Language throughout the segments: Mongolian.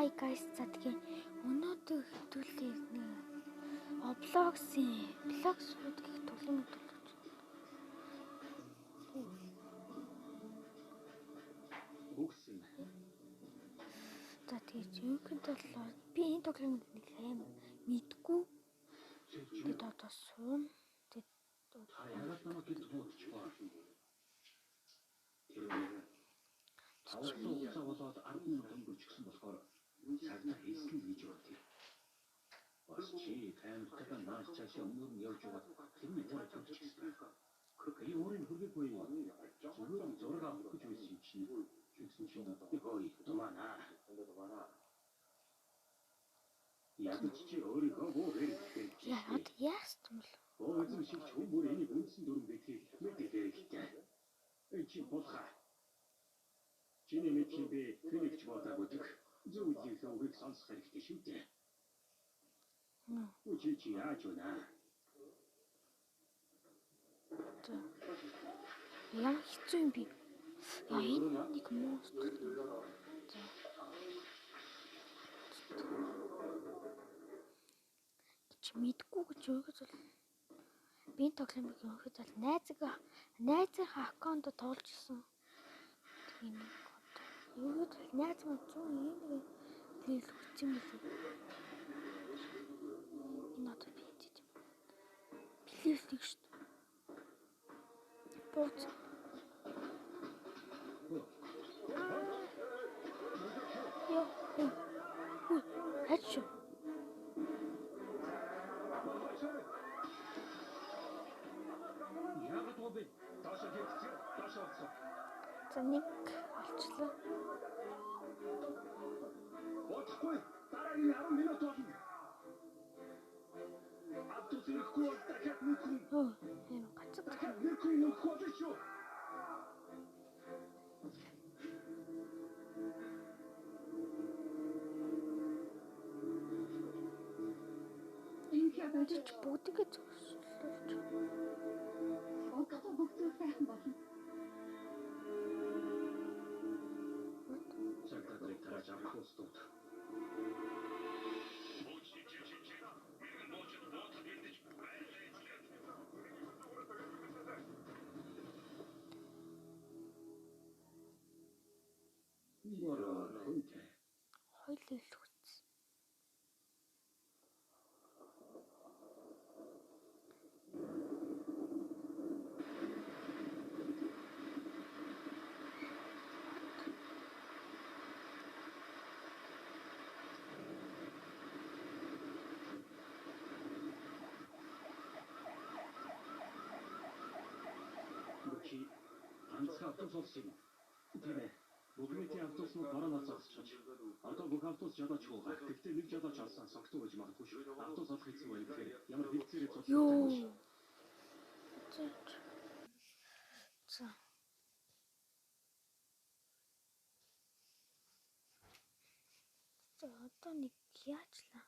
Hi guys, за тэгээ өнөөдөр хэдүүлээ нэг Roblox-ийн Blox Fruit гэх тоглоом тоглож байна. Үгсэн. За тэгээ ерөнхийдөө бол би энэ тоглоомыг нэг аим мэдгүй. Тэгээд одоо суун. Тэгээд Та яагаад намайг хэд хуудчихваа? Тэр үеэр авсан хугацаа болоод 10 минут өнгөрчихсөн болохоор цагнаа хийсэн л гэж бодъё. Бас чи таймтайгаа нааш цаашаа өмнөр нь явж байгаад тэрний хураг төрчихсөн. Би өөрийн хүргээгүй зүгээр нь зураг авах гэж байсан юм чинь. Тэгсэн чинь хөөе туманаа. Ядаж чи өөрийгөө бөө хэрэгтэй. яа одоо яасан юм бол? Оо эзэн шиг ч хүмүүс энийг үндсэн дүрм гэдгийг мэдэх хэрэгтэй. Эн чи булхаа. Чиний мэдх юм бэ? Хэнийг ч бодоогүй дэх. Зөв үеийнхээ үгийг сонсох хэрэгтэй шүү дээ. Үгүй чи чи яаж вэ? За. Ямар хэцүү юм бэ? Яа энэ нэг монстр. За. Чи мэдгүй гэж өөрөөр бол би энэ тоглоомыг ерөнхийдөө бол найзынхаа аккаунтд тоглож исэн. Тэгээ нэг одоо ерөнхийдөө бол найз маань 100 ийм нэг level хүрсэн юм билээ. Энэ одоо би энэ юм. Level нэг шүү дээ. Бууц. Йоо. Хүй. Хайж шүү. Яагаад вэ бэ? Доошо хийгдсэн. Доошо орсон. За нэг олчлоо. Бодохгүй. Дараагийн 10 минут болно. Автобус ирэхгүй бол дахиад нэг хүн. Йоо, юм гацаг. Дахиад нэг хүн өгөх болно шүү. Энд чи бүгдгээ зөксөлж. Удахгүй бүх зүйл сайхан болно. Цагтаа нарыг тарааж авах устууд. Бороо хүнтэй. Хоёр level хүрсэн. Чи ганцхан автобус олсон юм уу? Тийм ээ. Бүх нийтийн автобуснууд баруун над зогсож. Одоо бүх автобус жолооч хуугаа. Гэхдээ нэг жолооч олсон согтуу байж магадгүй шүү. Автобус олох хэцүү байна гэхээр ямар хэлцээрээ цуцлах юм Йоо. За. За. За одоо нэг яачлаа.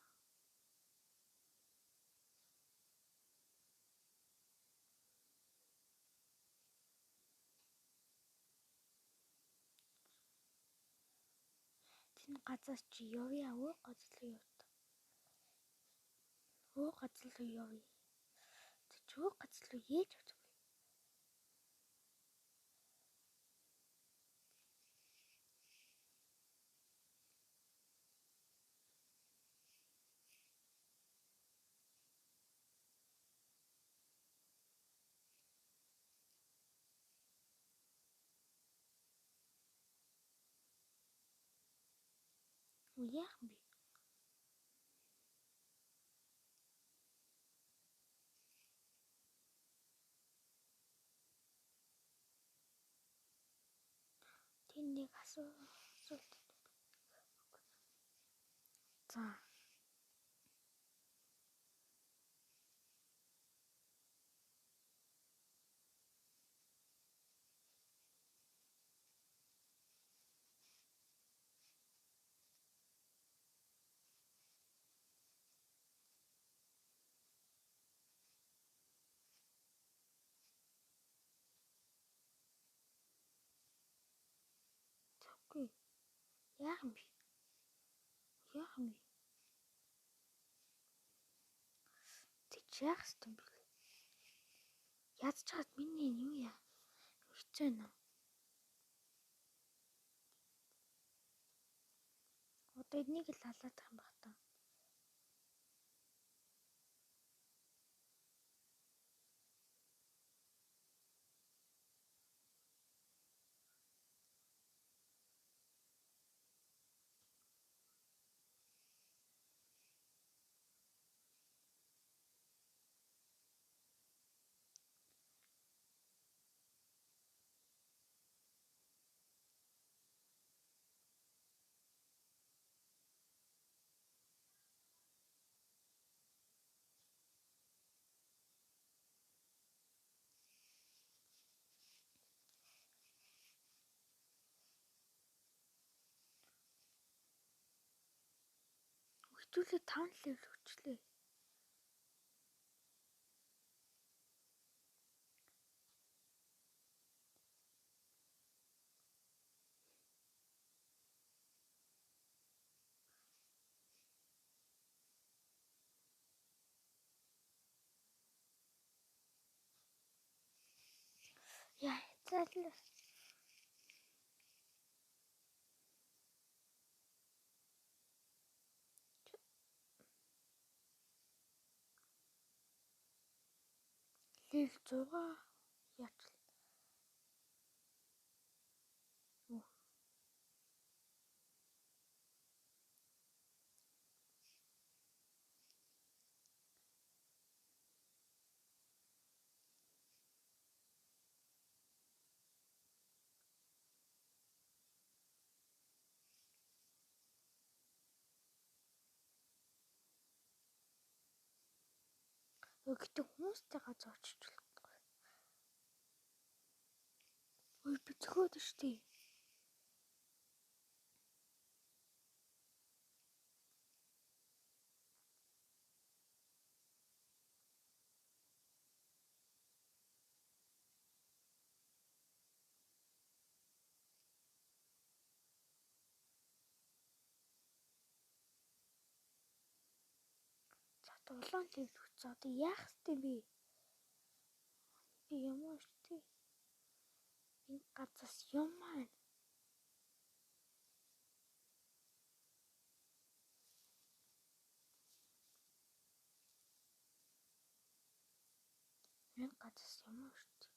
Энэ газар чи явъя өө газар руу явт. Өө газар руу явъя. Чи өө газар руу яаж явах вэ? Яах юм бэ? Тэр нэг асуулт. За. Яах юм бэ? Яах юм бэ? Тэг яах ёстой юм бэ? Ядчаад миний юу яа? Хэцүү нэ. Одоо эднийг л алаадах юм баг та. Хэвтүүлээ 5 level өчлөө. Яа, залуу. Level 6 яач. Гэхдээ хүмүүстэй газар очиж болохгүй. Ой би зөхөөд штий. Улаан level өгсөн. Одоо яах ёстой бэ? Би юм уу штий. Энэ газаас юм аа. Энэ газаас юм уу штий.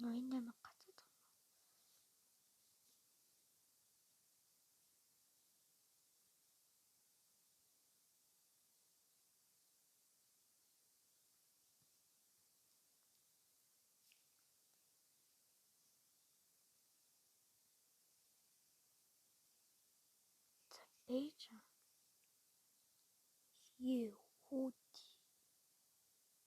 Энэ амар гацаад байгаа юм. За бэж. Юу хүү